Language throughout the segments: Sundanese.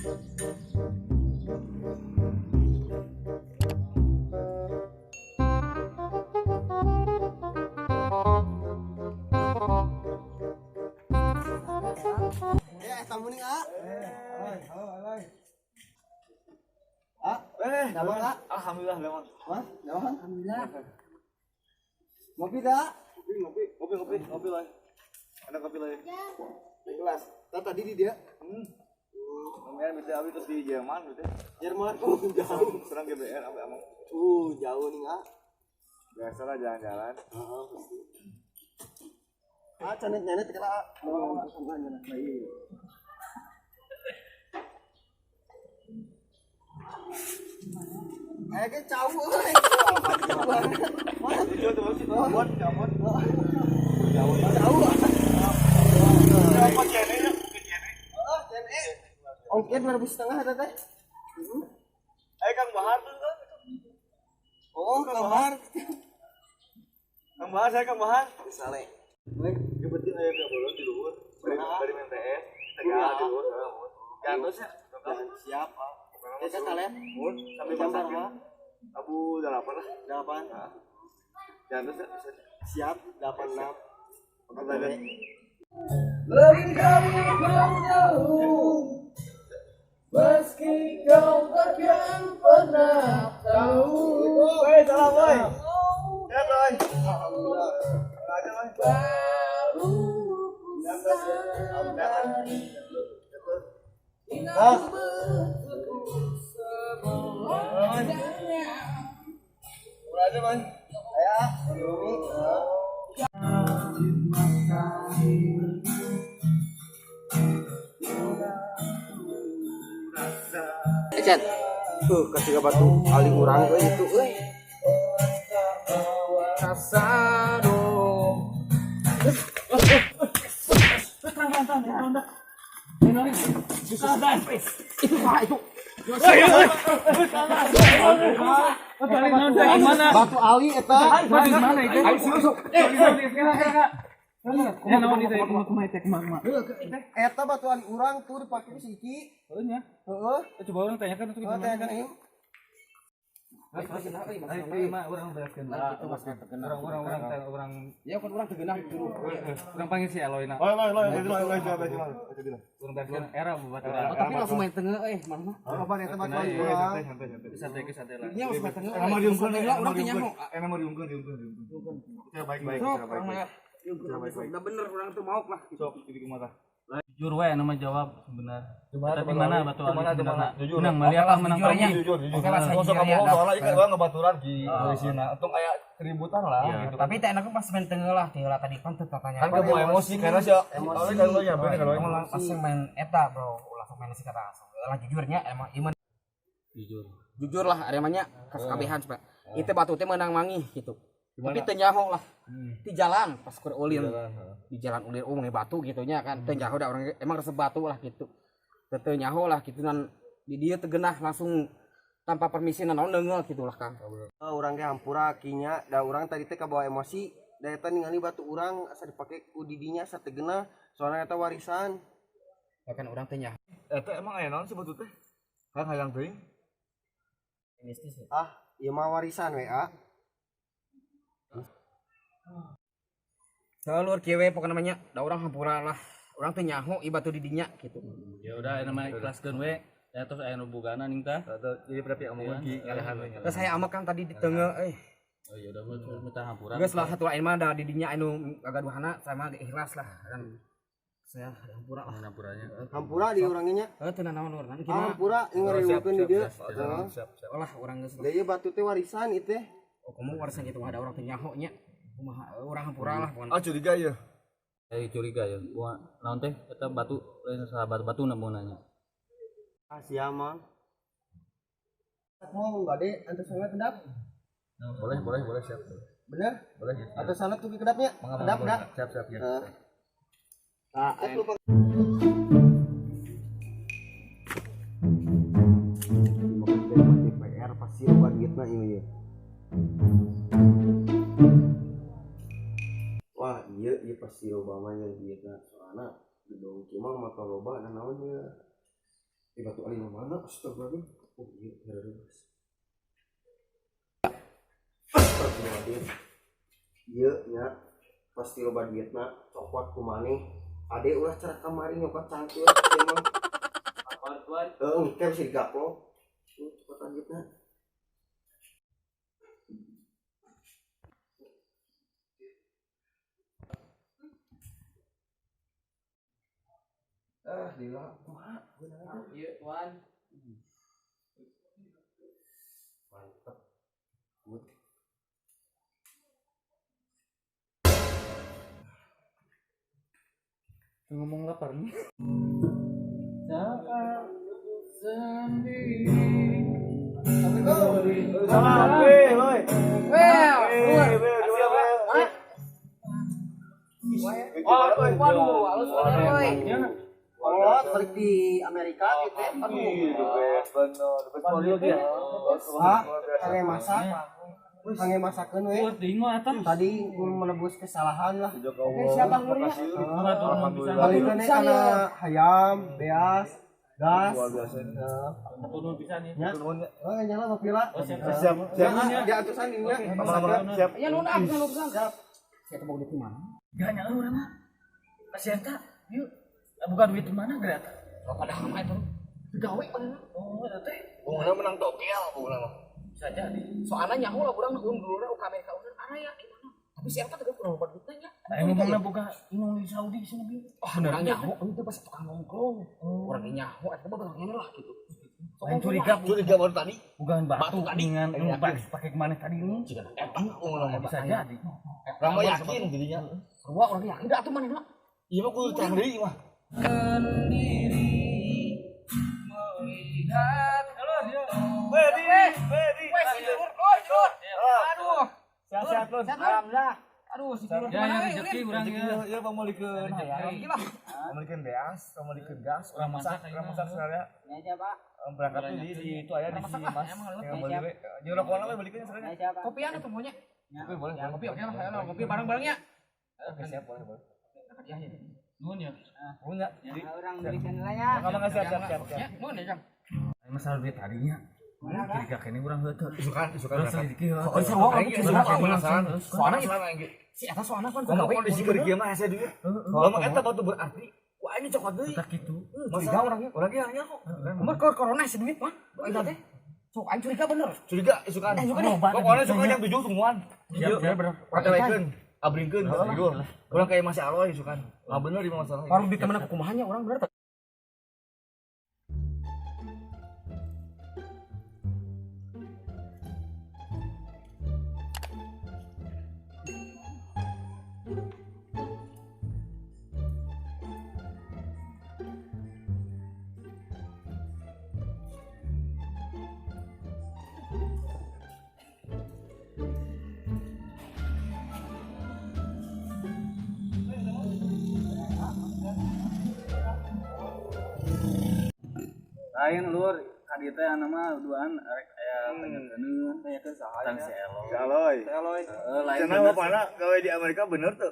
Ya, tamu nih, ah. Ah, damang, ah. Alhamdulillah, damang. Hah? Damang? Alhamdulillah. Ngopi tak? Ngopi, ngopi, ngopi, ngopi lah. Ada kopi lah. Di kelas. Tadi di dia. Lumayan bisa abi terus di Jerman gitu. Jerman, jauh. Serang GBR apa emang? Jauh nih, ah. Biasalah jalan-jalan. Heeh, pasti. Ah, canet-nyanet kela. Oh, baik. Ke jauh euy. Mana? Jauh tuh sih. Buat jauh. Jauh. Jauh. Apa jene ya? Jene. Oh, jene. Ongkir 2.500 eta teh. Kang Bahar tuh kan. Oh, Kang Bahar. Kang Bahar, saya Kang Bahar. Sale. Neng, kebetulan aya ka bolon di luhur. Bari main PS. Tegal di luhur. Jangan terus ya. Siap, Pak. Ya kalian. Mun sampai jam masakin. berapa? Abu 8 lah. 8. Jangan terus ya. Siap, 86. Oke. Lebih kau tahu, meski kau takkan pernah tahu. Woi, salam woi. Sehat woi. Alhamdulillah. Aja woi. Baru ku sadari, Ah. aku bertepuk sebelah tangan. Udah aja woi. Aya, Rumi. Chat. Kasih batu ali urang euy itu euy. Batu ali eta. Eta batu ali urang tuh dipake si Iki. Heeh. Coba orang tanyakan itu Oh, tanyakan ini. Orang Ya kan orang tergenang dulu. orang panggil si Eloy nah. Woi, woi, woi, woi, woi, woi, woi. Orang bereskan era buat Tapi langsung main tengah mana? Apa eta batu ali urang? Santai, santai, santai. Santai santai lah. Ini langsung main tengah. Nama diungkeun, Orang teu nyaho. Nama diungkeun, diungkeun, diungkeun. Cara baik-baik, cara baik-baik. Udah bener orang tuh mau lah. Sok, jadi kumaha? Jujur we nama jawab benar. Tapi mana batu ali sebenarnya? Jujur. Menang melihat lah menang Jujurnya. tauhid. Jujur, jujur. Oke lah, saya Nggak usah jujur kamu ya, soalnya ikan orang ngebaturan di sini. Untung kayak keributan lah gitu. Tapi tak enaknya pas main tengah lah, tengah lah tadi kan tuh tatanya. Kan kebawa emosi karena sih emosi kalau ya bener kalau Kamu langsung main eta bro, langsung main sih kata langsung. Lah jujurnya emang iman Jujur. jujur lah aremanya kabehan supaya itu batu teh menang mangi gitu. Tapi teu nyaho lah. Di jalan pas keur ulin. Di jalan ulin oh batu gitu nya kan. Teu nyaho da orang emang resep batu lah gitu. Teu nyaho lah gitu nan di dieu teu geunah langsung tanpa permisi naon deungel gitu lah Kang. Oh, urang ge hampura kinya da urang tadi teh kabawa emosi da eta ningali batu urang asa dipake ku didinya asa teu geunah soalna eta warisan. Bahkan urang teh nyaho. Eta emang aya naon sih batu teh? Kan hayang teuing. Mistis. Ah, ieu mah warisan we ah. Salur kieu we pokona mah nya da urang hampura lah. Urang teh nyaho ieu batu di dinya gitu. Ya udah nama ikhlaskeun we. Ya terus aya nu bogana ning tah. Jadi berarti omongan ki ngalehan we. Terus saya amak kan tadi di tengah euy. Oh ya udah minta hampura. Geus lah satu lain mah da di dinya anu gagaduhana sama ikhlas lah kan. Saya hampura lah. Hampuranya. Hampura di urang nya. Heuh teu nanaon urang Ah, gimana? hampura ngariweukeun di dieu. Heeh. Siap, siap. Olah urang geus. Da ieu batu teh warisan ieu teh. Oh, kamu warisan gitu ada orang teu nyaho nya. Kumaha urang hampura lah pokona. Ah curiga ya. Curiga ya. Gua naon teh eta batu lain sahabat batu na nanya. Ah, sia mah. Mau bade antos sana kedap? Boleh, boleh, boleh siap. Bener? Boleh. Atau sana tuh kedapnya? Kedap dah. Siap, siap ya. Heeh. Nah, lupa. DPR pasti loba duitna ieu ye. Wah, iya ieu pasti loba mah yang duitna soalna gedung kieu mah mata loba nah naon ieu. Di Batu ali mana? Astagfirullahaladzim. Oh iya, heureuh. Astagfirullahaladzim. Ieu nya pasti loba duitna cokot ku maneh. Ade ulah cara kamari nyokot cangkeul ieu mah. Apaan tuan? Heeh, engke bisa digaplok. Cokotan duitna. Ah, lila kumaha beunang. Ieu tuan. Mantap. Good. Ngomong lapar nih. Saat sendiri. Salam, weh, woi. Waduh, halus bener euy. Oh, balik di Amerika gitu. Aduh, bener. Hah? Kange masak. Kange masakeun we. Tadi menebus kesalahan lah. Oke, siapa ngurina? Alhamdulillah. Balikeun kana hayam, beas, gas. Luar biasa. Nuhun pisan ya. Oh, nyala Bapak Siap. Siap. Siap. Di atusan ini ya. Siap. Ya nuhun ah, nuhun pisan. Siap. Saya teh boga duit di mana? Gak nyaho urang mah. Kasihan tak? Yuk. Bukan duit di mana gerak? Oh, padahal mah itu gawe bener. Oh, eta teh. Bungana menang togel bungana mah. Bisa jadi. Soalnya nyaho lah urang dulurna ka Amerika urang araya di mana. Tapi si eta teh kurang loba duitna nya. Nah, ngomongna boga inung di Saudi sini bi. Oh, urang nyaho itu pas tukang nongkrong. Urang nyaho eta mah bakal ngene lah gitu. Lain curiga, Curiga baru tadi. bukan batu dengan pakai kemana tadi ini. Jika eta Bungana mah. Bisa jadi. Rama yakin jadinya. Sarua urang yakin da atuh manehna. Iya mah kudu terang deui mah. Sendiri melihat. Wedi, wedi. Wes si dulur, dulur. Aduh. Sehat-sehat lur. Alhamdulillah. Aduh, si dulur Ya, mana ya euy, rezeki Ulin? urang ya. Iya, pamulikeun hayam. Gila. Pamulikeun beas, pamulikeun gas, Urang masak, urang masak sebenarnya. Ya siapa? Berangkat tuh di itu aya di si Mas yang beli we. Jeung rokona we belikeun sebenarnya. Ya siapa? Kopian atau maunya? Kopi boleh. Kopi oke lah, ayo kopi bareng-bareng ya. Oke, siap boleh, boleh. Ya, ya. Nuhun ya. Nuhun ya. Orang belikan lah ya. Kamu siap siap siap. Ya, nuhun ya, Kang. Masalah duit tadinya. Curiga kene urang heuh. Isukan, isukan. Terus selidiki heuh. Oh, sarua urang ge sarua penasaran. Soalnya Penasaran aing. si eta soalna kan Ngomong kondisi keur kieu mah hese duit. Kalau mah eta batu berarti wah ini cokot deui. Tak kitu. Curiga orangnya, orangnya hanya kok. Umur ke corona si duit mah. Eta teh. Sok aing curiga bener. Curiga isukan. Isukan deh. Pokoknya suka yang tujuh semua. Siap, siap bener. Urang telekeun, abringkeun tidur. Urang kayak masih aloy isukan. Enggak bener di masalah. Orang di temen aku kumahanya orang bener. Lain lur ka dieu teh anu mah duaan rek aya tanyakeun Tanyakeun saha tentang si Eloy. Si Aloy. Si Eloy. Heeh, lain Cenah bener. bapana gawe di Amerika bener tuh.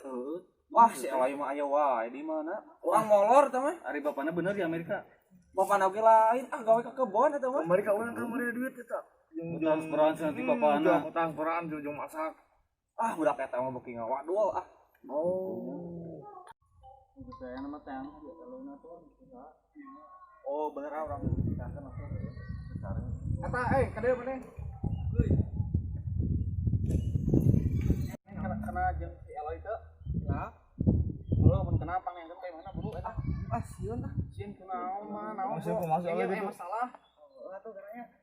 Wah, si Eloy mah aya wae di mana? Wah, molor teh mah. Ari bapana bener di Amerika. Bapana oge lain, ah gawe ka kebon eta mah. Amerika urang ka mere duit eta. Jeung Transferan nanti bapana. Transferan jeung masak. Ah, budak eta mah beuki ngawadul ah. Oh. Saya nama teh Eloyna tuh. Oh, bener ah urang ditangkeun langsung. Eta eh ka dieu maneh. Karena jeung si Eloy teh. Nah. Bro, mun kenapa yang teh mana bro eta? Ah, sieun ah. Sieun kunaon mah naon. Masih kumaha si Eloy Iya, gitu. masalah.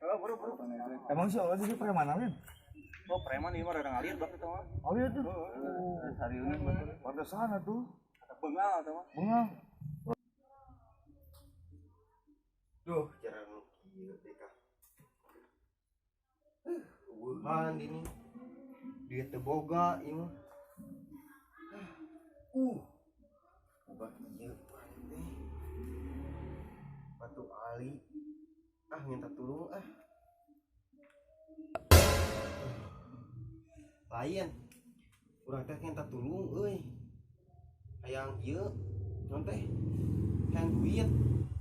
Heeh, bro, bro. Emang si Aloy jadi preman lain? Oh, preman ieu mah rada ngalir bak eta mah. Oh iya tuh. Sariuna betul. Pantesan atuh. Bengal eta mah. Bengal. Duh, jarang kieu teh kah. Eueuhan ini. Duit teu boga ieu mah. Boga ieu teh. Batu ali. Ah, minta tulung ah. Lain. Urang teh minta tulung euy. Hayang ieu naon teh? Hayang duit.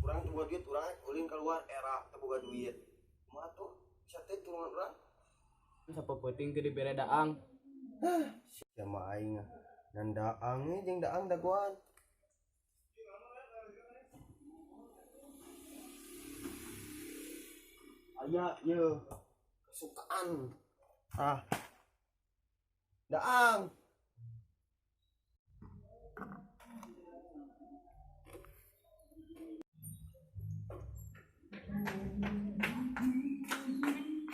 Urang teu boga duit, urang ulin keluar era teu boga duit. Kumaha tuh? Bisa teh tulungan urang. Sapeuting teh dibere daang. Sama aing dan daang jeung daang dagoan. Aya ieu kesukaan. Ah. Daang.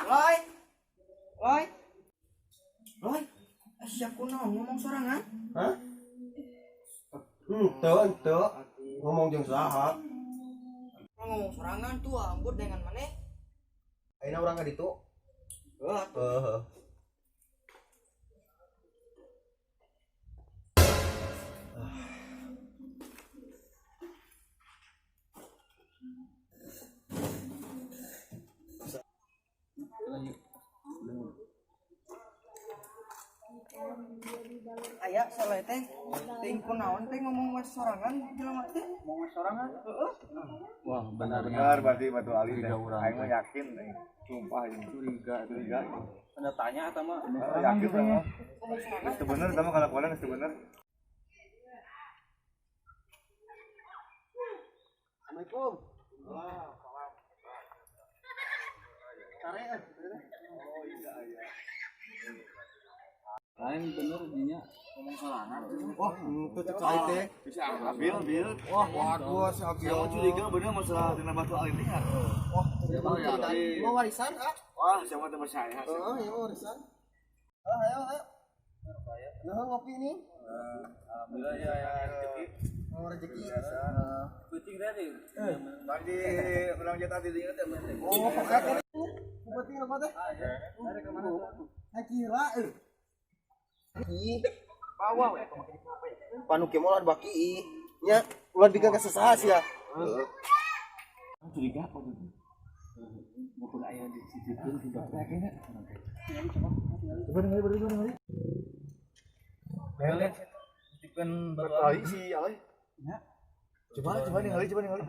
Loy. Loy. Loy. Siap kunaon ngomong sorangan? Hah? Henteu. Ngomong jeung saha? Ngomong sorangan tuh ambur dengan maneh. Ayeuna urang ka ditu. Heuh. Heeh. Aya salah teh. Teuing kunaon teh ngomong mas sorangan jelema teh. Ngomong sorangan? Heeh. Wah, benar Benar berarti batu ali teh. Aing mah yakin teh. Sumpah ini curiga. Tanda tanya eta mah. Yakin sama. Geus teu bener sama kalakuan geus teu bener. Assalamualaikum. Wah, salam. Oh iya iya. Lain bener dinya ngomong sorangan. Wah, itu cek aing teh. Bisa ambil, bil. Wah, waduh, si Abil. Saya curiga bener masalah tina batu ali teh. Wah, mau warisan ah? Wah, siapa teh percaya. Heeh, ya warisan. Ah, ayo, ayo. Nah, ngopi nih. Alhamdulillah ya rezeki. Mau rezeki. Penting tadi. Bagi menang jatah di dinya teh. Oh, pokoknya penting apa teh? Nah, kira euy. Ih, Bawa we. panu ke moal baki ih. Nya, ulah bikin kesesaha sia. Heeh. Curiga apa gitu? Bukan aya disisipkeun di batu kayaknya. Coba ningali, Lelet sisipkeun batu Ali si Ali. Coba coba ningali, coba ningali.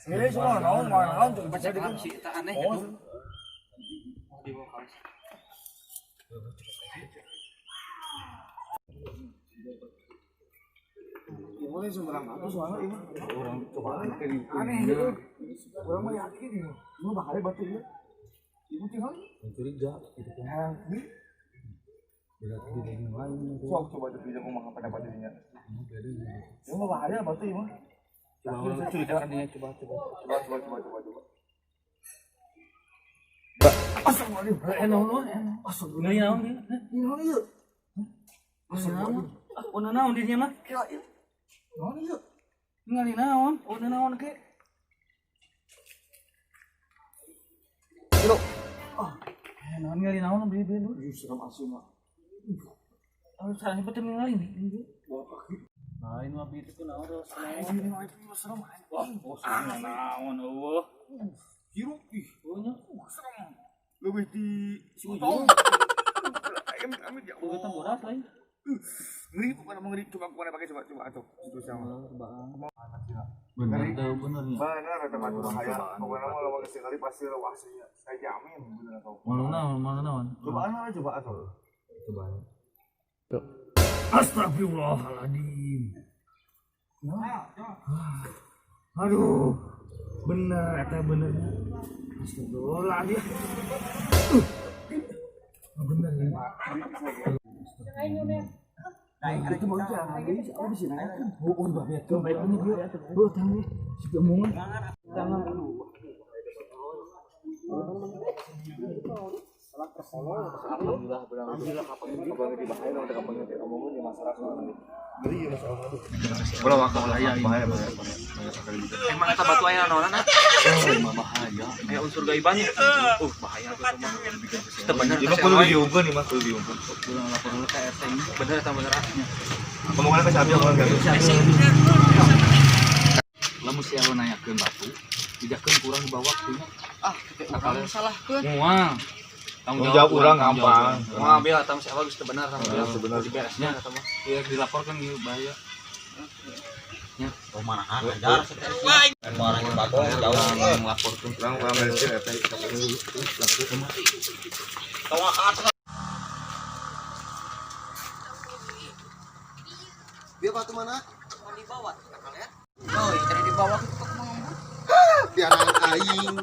Ningali semua naon naon tuh baca di si eta aneh gitu. Dibawa ka. Mulai sumber batu soalnya ini. Orang coba aneh gitu. Orang mah yakin ini. Ini bahaya batu ini. Ibu tinggal. Curiga gitu kan. Berarti di lain lain. Sok coba tuh bisa ngomong apa dapat dirinya. Ini mah bahaya batu ini mah. Coba orang curiga kan dia coba coba. Coba coba coba coba. Astagfirullah. Naon astagfirullah. Naon dia? Naon ieu? Astagfirullah. Ah, naon dirinya mah? Naon ieu? Ningali naon? Oh, naon ke? Bro. Ah, naon ningali naon beli beli. Ih, serem asli mah. Oh, salah betul ningali nih. Lain mah itu naon terus. Ini mah itu serem. Wah, oh naon eueuh. Hirup ih, Oh nya. serem. Lebih di Ujung. Amit ya. Oh, kita bodas lain. Ngeri bukan ngeri coba kemana pakai coba coba atuh situ sama. Bener tuh benernya. Benar eta batu bahaya. Pokoknya mah lamun sekali pasti wah saya jamin bener atau. Malu naon, malu naon. Cobaan lah coba atuh. Coba. Astagfirullahaladzim. Aduh, bener, eta benernya. Astagfirullahaladzim. Bener ya. Itu mau jangan, aku bisa naik. Oh, baik tuh, baik ini dia. Oh, tangan, si omongan. Tangan. Alhamdulillah benar. Alhamdulillah kapan ini bahaya dong kapan ini omongin di masyarakat. Ngeri ya masyarakat. Bola waktu bahaya bahaya bahaya. Emang eta batu aya naonan? Oh, bahaya. Aya unsur gaibannya. Bahaya tuh mah. Teu bener. Ini kudu diungkeun nih mah kudu diungkeun. Kurang lapor dulu ke RT ini. Bener eta bener. Omongan ke Sabi omongan ke Sabi. Lamun si Awan nanyakeun batu, dijakeun kurang dibawa kieu. Ah, urang salahkeun. Moal. Tanggung jawab urang gampang. Moal bil eta si Awan geus teu bener tanggung jawab. Bener. Diberesnya eta mah. Iya dilaporkan gitu bahaya. Nya, manahan ajar orang bagong jauh. Melaporkan urang urang beresin eta. Dia batu mana? Oh, tadi dibawa ke tukang Piaraan aing.